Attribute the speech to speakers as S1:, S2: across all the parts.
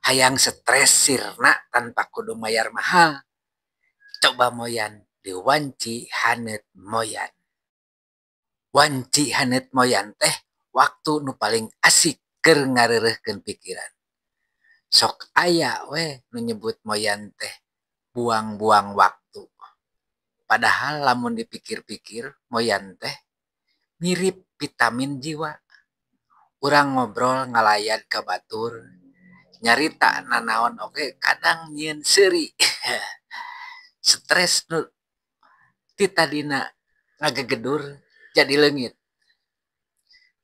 S1: Hayang stres sirna tanpa kudu mayar mahal. Coba moyan di wanci haneut moyan. Wanci haneut moyan teh waktu nu paling asik keur ngareureuhkeun pikiran. Sok aya we nu nyebut moyan teh buang-buang waktu. Padahal lamun dipikir-pikir moyan teh mirip vitamin jiwa. Urang ngobrol ngalayat ka batur, nyarita nanaon oge kadang nyieun seuri. Stres nu ti tadina ngagegedur jadi leungit.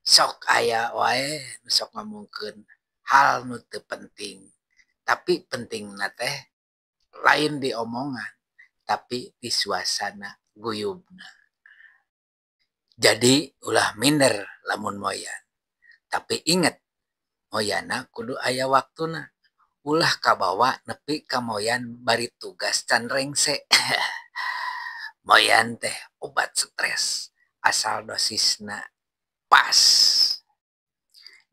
S1: Sok aya wae nu sok ngomongkeun hal nu teu penting, tapi pentingna teh lain di omongan, tapi di suasana guyubna. Jadi ulah minder lamun moyan. Tapi inget, moyanna kudu aya waktuna. Ulah kabawa nepi ka moyan bari tugas can rengse. Moyan teh obat stres asal dosisna pas.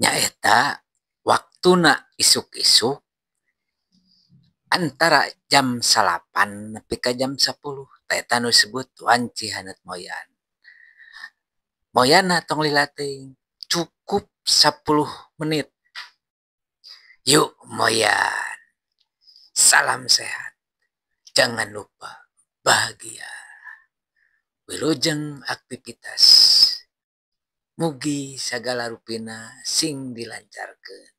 S1: Nyaeta waktuna isuk-isuk antara jam 9 nepi ka jam 10. Tah eta nu disebut wanci haneut moyan. Moyanna tong lila teuing, cukup 10 menit. Yuk moyan. Salam sehat. Jangan lupa bahagia. Wilujeng aktivitas. Mugi sagala rupina sing dilancarkeun.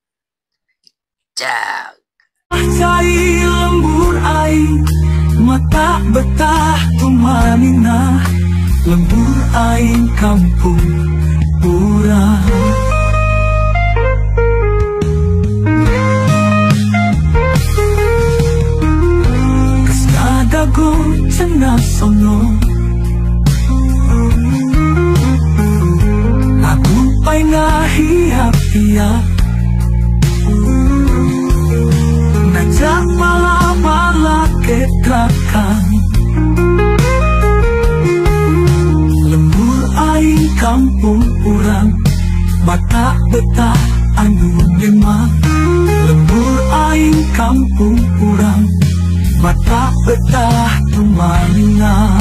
S1: Cag.
S2: Cai lembur aing mata betah tumanina lembur aing kampung urang. Kesadago cenah sono aku pai ngahiap-hiap najak malah-malah ketrakan lembur aing kampung urang mata betah anu memang lembur aing kampung urang mata betah tumanina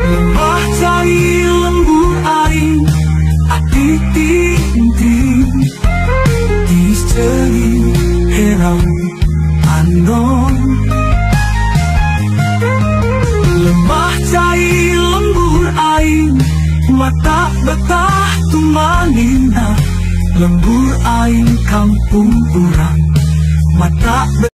S2: lemah cai lembur aing ati tinting disceling herang andon lemah cai lembur aing mata betah tumanina lembur aing kampung urang.